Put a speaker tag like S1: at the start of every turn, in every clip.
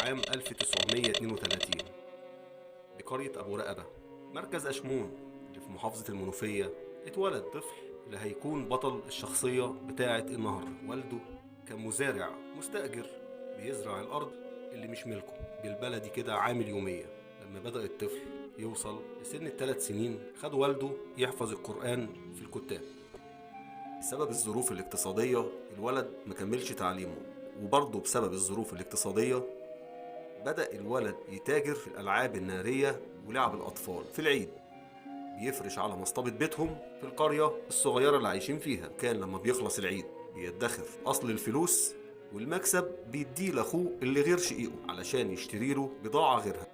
S1: عام 1932 بقرية أبو رقبة مركز أشمون اللي في محافظة المنوفية. اتولد طفل اللي هيكون بطل الشخصية بتاعة النهاردة. والده كان مزارع مستأجر بيزرع الأرض اللي مش ملكه، بالبلدي كده عامل يومية. لما بدأ الطفل يوصل لسن ال3 سنين خد والده يحفظ القرآن في الكتاب. بسبب الظروف الاقتصادية الولد مكملش تعليمه، وبرضه بسبب الظروف الاقتصادية بدأ الولد يتاجر في الألعاب النارية ولعب الأطفال في العيد، بيفرش على مصطبة بيتهم في القرية الصغيرة اللي عايشين فيها. كان لما بيخلص العيد بيدخر أصل الفلوس والمكسب بيديه لأخوه اللي غير شقيقه علشان يشتري له بضاعة غيرها.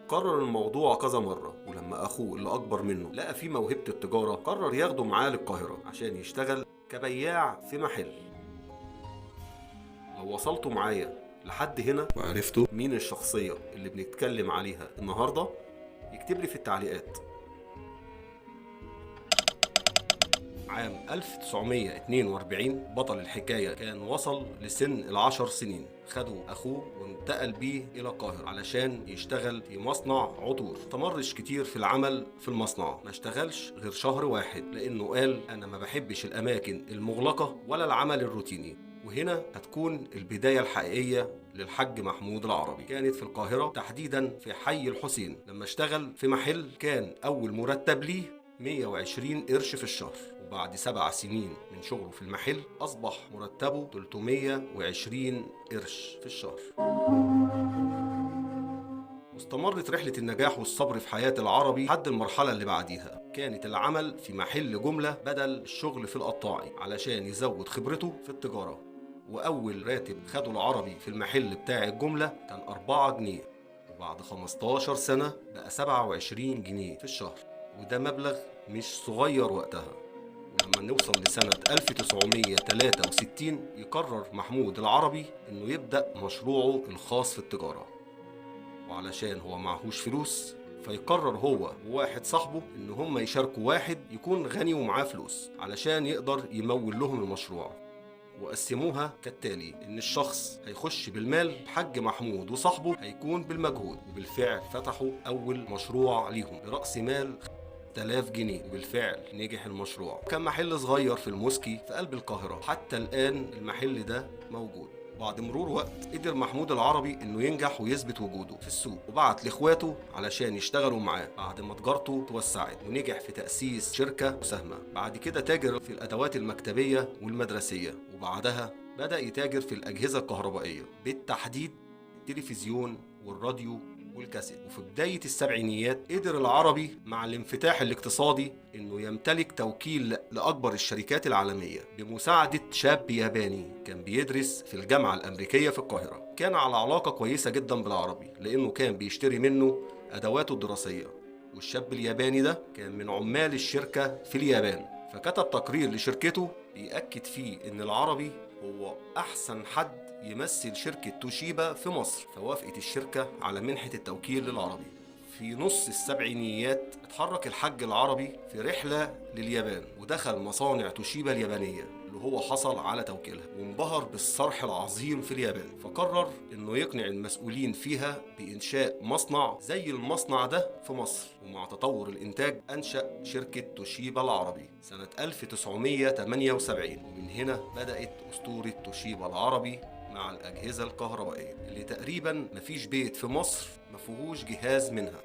S1: كرر الموضوع كذا مرة، ولما أخوه اللي أكبر منه لقى فيه موهبة التجارة قرر ياخده معاه للقاهرة عشان يشتغل كبياع في محل. لو وصلتوا معايا لحد هنا وعرفتوا مين الشخصية اللي بنتكلم عليها النهاردة يكتب لي في التعليقات. عام 1942 بطل الحكاية كان وصل لسن ال10 سنين، خده أخوه وانتقل بيه إلى القاهرة علشان يشتغل في مصنع عطور. استمرش كتير في العمل في المصنع، ما اشتغلش غير شهر واحد لأنه قال أنا ما بحبش الأماكن المغلقة ولا العمل الروتيني. وهنا هتكون البداية الحقيقية للحاج محمود العربي. كانت في القاهرة تحديدا في حي الحسين، لما اشتغل في محل كان أول مرتب ليه 120 قرش في الشهر، وبعد 7 سنين من شغله في المحل أصبح مرتبه 320 قرش في الشهر. واستمرت رحلة النجاح والصبر في حياة العربي لحد المرحلة اللي بعديها، كانت العمل في محل جملة بدل الشغل في القطاعي علشان يزود خبرته في التجارة. وأول راتب خده العربي في المحل بتاع الجملة كان 4 جنيه، وبعد 15 سنة بقى 27 جنيه في الشهر، وده مبلغ مش صغير وقتها. ولما نوصل لسنة 1963 يقرر محمود العربي انه يبدأ مشروعه الخاص في التجارة، وعلشان هو معهوش فلوس فيقرر هو وواحد صاحبه ان هم يشاركوا واحد يكون غني ومعاه فلوس علشان يقدر يمول لهم المشروع. وقسموها كالتالي: ان الشخص هيخش بالمال، الحاج محمود وصاحبه هيكون بالمجهود. وبالفعل فتحوا اول مشروع ليهم برأس مال 3000 جنيه، وبالفعل نجح المشروع. كان محل صغير في الموسكي في قلب القاهرة، حتى الآن المحل ده موجود. بعد مرور وقت قدر محمود العربي انه ينجح ويثبت وجوده في السوق، وبعت لاخواته علشان يشتغلوا معاه بعد ما تجارته توسعت، ونجح في تأسيس شركة مساهمة. بعد كده تاجر في الأدوات المكتبية والمدرسية، وبعدها بدأ يتاجر في الأجهزة الكهربائية، بالتحديد التلفزيون والراديو والكاسيت. وفي بداية السبعينيات قدر العربي مع الانفتاح الاقتصادي انه يمتلك توكيل لأكبر الشركات العالمية بمساعدة شاب ياباني كان بيدرس في الجامعة الأمريكية في القاهرة. كان على علاقة كويسة جدا بالعربي لأنه كان بيشتري منه أدواته الدراسية، والشاب الياباني ده كان من عمال الشركة في اليابان، فكتب تقرير لشركته بيأكد فيه إن العربي هو أحسن حد يمثل شركة توشيبا في مصر، فوافقت الشركة على منحة التوكيل للعربي. في نص السبعينيات اتحرك الحاج العربي في رحلة لليابان ودخل مصانع توشيبا اليابانية اللي هو حصل على توكيلها، وانبهر بالصرح العظيم في اليابان، فقرر انه يقنع المسؤولين فيها بإنشاء مصنع زي المصنع ده في مصر. ومع تطور الإنتاج أنشأ شركة توشيبا العربي سنة 1978، ومن هنا بدأت أسطورة توشيبا العربي مع الأجهزة الكهربائية اللي تقريبا مفيش بيت في مصر مفيهوش جهاز منها.